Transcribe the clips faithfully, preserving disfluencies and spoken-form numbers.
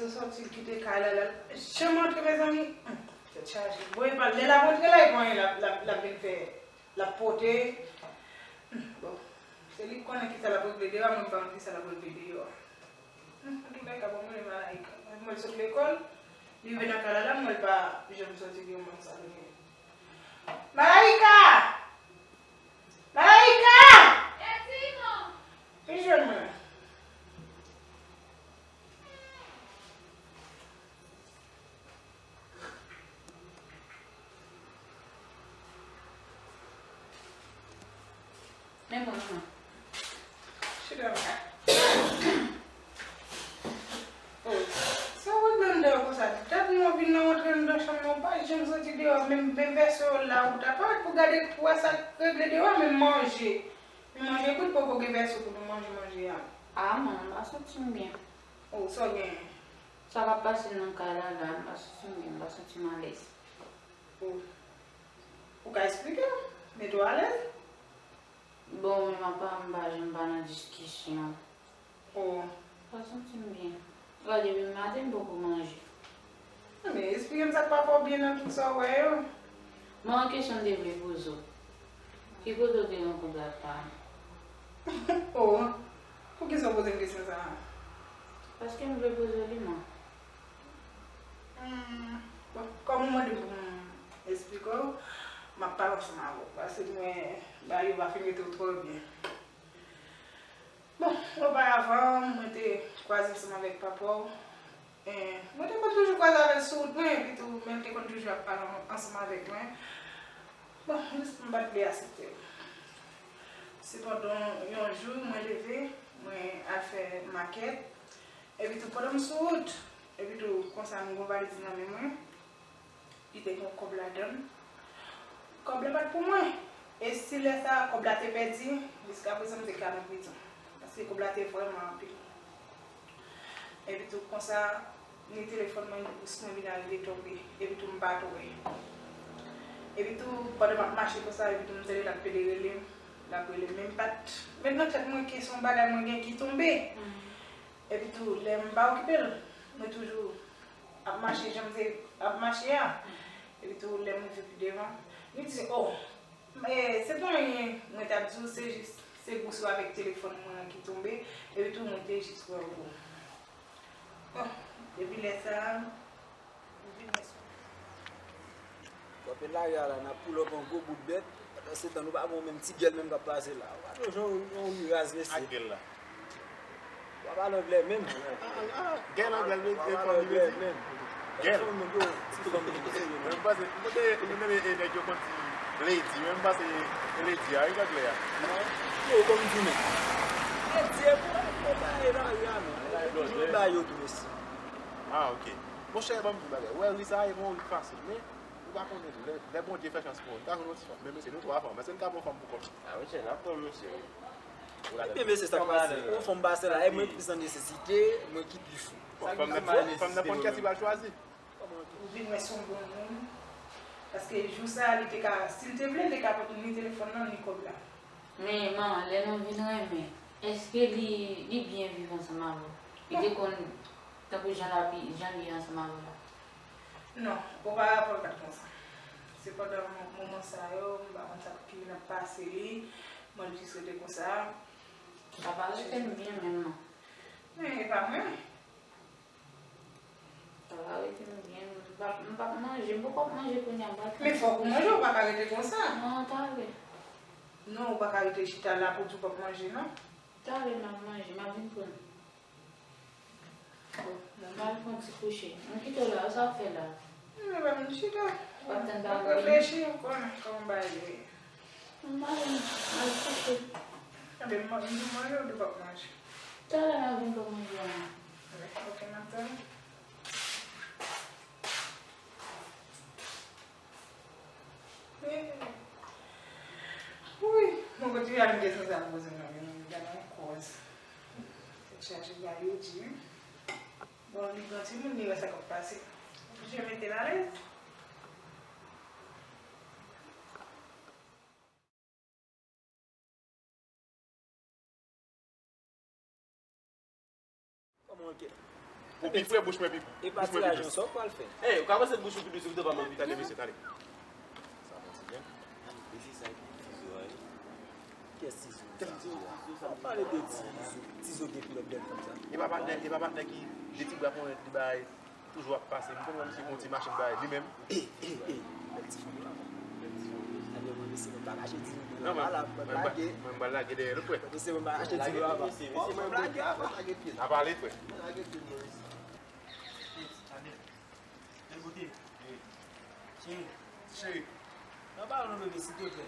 Sòti l kite kay la, l al janm antre, mezanmi. Hmm, tèt chaje. Bon, e pa lè l ap antre la, e konyen l ap, l ap, l ap vin fè, l ap pote. Hmm, bon, se li k konnen kisa l ap regle deyò a, mwen m pa konn kisa l ap regle deyò a. Hmm, antoulèka, bon, mwen, Malaika. M wè l sot lekòl, li rive nan kay la, la, m wè l pa janm sòti gen yon moun sa l gen. Malaika! Malaika! Vin jwenn mwen. Men mwen, mwen. Chita la. Oh, sa w regle anndan konsa? Depi mwen vin nan rantre anndan chanm nan, w pa janm soti deyò, menm, menm vèso w la, ou ta parèt pou gade, pou wè sa k regle deyò, menm manje. Menm manje kwit, poko gen vèso pou nou manje manje a. Ah, mwen, m pa santi m byen. Oh, sa w genyen? Sa k ap pase nan kay la, la, m pa santi m byen, m pa santi m alèz. Oh. Ou ka eksplike m? Mete w alèz? Bon, men apa m pa janm pa nan diskisyon. Oh. Pa santi m byen. Gade, depi maten m poko manje. Men, eksplike m sa k pa fè w byen nan tout sa w wè yo. Mwen, yon kesyon m te vle poze w. Ki kote w te rankontre ak paran m? Oh, poukisa w poze m kesyon sa a? Paske m vle poze w li, mwen. Hmm, bon, kòm ou mande m pou m eksplike w, m ap pale ansanm avè w, paske m wè bagay yo pa fin rete w twò byen. Bon, oparavan, mwen te kwaze ansanm avèk papa w. Eh, mwen te konn toujou kwaze avè l sou wout mwen, epi tou, men l te konn toujou ap pale an-, ansanm avèk mwen. Bon, jis m pa t vle aksepte l. Sepandan, yon jou, mwen leve, mwen al fè makèt, epi tou, pandan m sou wout, epi tou, konsa, m gen yon valiz nan men mwen. Li te gen kòb ladan l. Kòb la pa t pou mwen. E si lè sa a kòb la te pèdi, jiska prezan m te ka nan prizon. Paske kòb la te vrèman anpil. Epi tou konsa, ni telefòn mwen, ni bous mwen vin arive tonbe. Epi tou m pa t wè. Epi tou, pandan m ap mache konsa, epi tou m tande l ap pede rele m, l ap rele m. Men m pa t met nan tèt mwen ke se yon bagay mwen gen ki tonbe. Epi tou, lè m pa okipe l, mwen toujou ap mache jan m te ap mache a. Epi tou, lè m rive pi devan, li di, "Oh, e, se pa anyen, mwen t ap di w, se jis, se bous ou avèk telefòn mwen an ki tonbe, epi tou, mwen te jis wè w." Bon, depi lè sa a, m vin. Kanpe lari a la, n ap pull up an gwo bout bèt. Pandan se tan, nou pa bon menm ti gèl menm k ap pase la. Ou pa wè jan yon ri raz, mesye. Ak gèl la. W ap pale anglè menm. Ah, ah, ah, gèl anglè, l vle di fanm li vle di. Gèl. Fanm menm, yo, ti fanm li vle di. Mwen, m panse, m panse, mwen, e, e, nèg yo konn di lady, mwen, m panse e lady a, wi, k anglè a. Non. Yo, kòm di menm. Lady, e, pou, pou ba e lari a, non. Toujou ba yo tou, mesye. Ah, ok. Monchè, ban m di bagay. Ou wè, ri sa a, e bon, ri fasil, men ou pa konnen tou. Lè, lè Bondye fè chans pou ou, nou ka jwenn yon ti fanm. Men mesye, nou twa fanm. Èske n ka pran fanm pou kòm? Ah, mesye, n ap pran mesye. Ebyen, mesye, sa k pase? Yon fanm pa sèl la, e mwen plis an nesesite, mwen ki pi fou. Bon, fanm nan, fanm nan konn kiyès li pral chwazi. Ou vin wè se yon bon moun. Paske jou sa a, li te ka, si l te vle, l te ka pot ni telefòn nan, ni kòb la. Men, man, lè nou vin renmen, èske li, li byen viv ansanm avè w? Li te konn, tankou jan l ap, jan l ye ansanm avè w la? Non, oparavan l pa t konsa. Se pandan mo-, moman sa yo, m pa konn sa ki vin ap pase li, mwen jis rete konsa. Sa pa rete m byen menm, non. Men, e pa mwen. Sa va rete m byen, m p ap, m p ap manje, m poko ap manje kounye a, m pral fè. Men fòk ou manje, ou pa ka rete konsa. Non, talè. Non, ou pa ka rete chita la pou di w p ap manje, non. Talè m ap manje, m ap vin pran. Bon, m al pran ti kouche. M kite w la, sa w ap fè la? M pa vin chita. W ap tann pa m vini? M ap reflechi, ou konnen kòman bagay yo ye. M pa vin, m al kouche. Enben, m, m di w manje oubyen w p ap manje? Talè m ap vin pran manje a. Enben, ok, m ap tann. Wouy, mwen kontinye al gen sanse a poze nan men, gade yon kòz. Tèt chaje, bagay yo di wi. Bon, li pran timoun, li wè sa k ap pase. Oblije mete l alèz. Kòman w ye? Ou pi pre bouch mwen pi, bouch mwen pi dous. Sa w pral fè? Ey, ou ka panse bouch ou pi dous, ou te pa manke. Tande mesye, tande. Sa bon, se byen. Mesye, sa ki Tizo a ye? Kiyès Tizo? Kiyès Tizo? Tizo, sa m pale de Tizo. Tizo gen pi lòt bèl fanm sa. E pa patnè, e pa patnè ki de ti bra konnen li bay, toujou ap pase. M konn wè misye gon ti machin bay li menm. Ey, ey, ey, bèl ti fanm la. Gade mwen, mesye, mwen pa kache di nou la, mwen pa lage. Mwen pa lage dèyè l, frè. Mesye, mwen pa kache di nou la. Mwen lage avan. Ap ale, frè. Bèl bote. Cheri. Cheri. Nan pale non, bebe, silvouplè.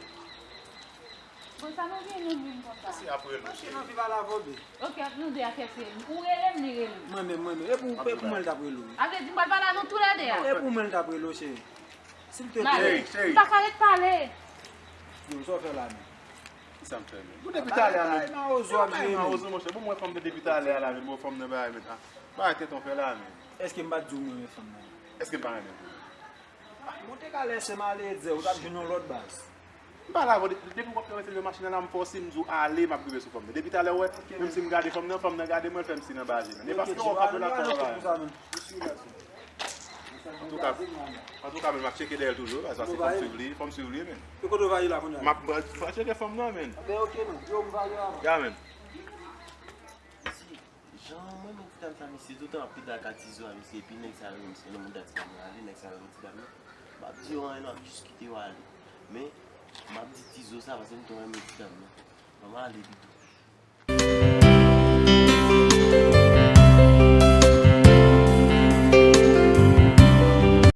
Bon, sa nou gen nou menm konsa? Se apre nou, cheri. Nan viv a la vobe. Ok, ant nou de a kèk se ou rele m, li rele m. Mwen menm, mwen menm. E pou, e pou mwen l t ap rele w. A vle di m pral pale a nou toulède a. E pou mwen l t ap rele w, cheri. Silvouplè. Cheri, cheri. M pa ka ret pale. Yo, sa w fè la menm? Kisa m fè menm? Bon, depi talè a menm. Mawozo ap jwe menm. Mawozo, monchè. Bon, mwen fanm nan depi talè a la menm. Bon, fanm nan bagay menm. Ah, bagay tèt on fè la menm. Èske m pa t di w mwen renmen fanm nan? Èske m pa renmen fanm nan? Bon, te ka lèse m ale, Edze, ou t ap jwenn yon lòt baz. M pa la, bon, depi w ap travèse nan machin nan la, m fòse, m di w ale, m ap rive sou fanm nan. Depi talè, w wè, menm si m gade fanm nan, fanm nan gade mwen, l fè m siy nan baje. Men paske w ap fè la fanm nan. Antouka, antouka, men m ap tcheke dèyè l toujou, paske fò m swiv li, fò m swiv li, men. E kote w va ye la kounye a? M ap, m ap tcheke fanm nan, men. Ebyen, ok, men. Yo, m va ye avan. Ya, men. Isi, jan mwen menm ti dam sa, misye toutan ap pete ak Tizo a, misye, epi nèg sa yo, misye, nan mouda ti dam nan ale, nèg sa yo, ti dam nan. M ap di yo anyen, non, m ap jis kite yo ale. Men, m ap di Tizo sa, paske m tou renmen ti dam nan. Ban m ale, Bidou.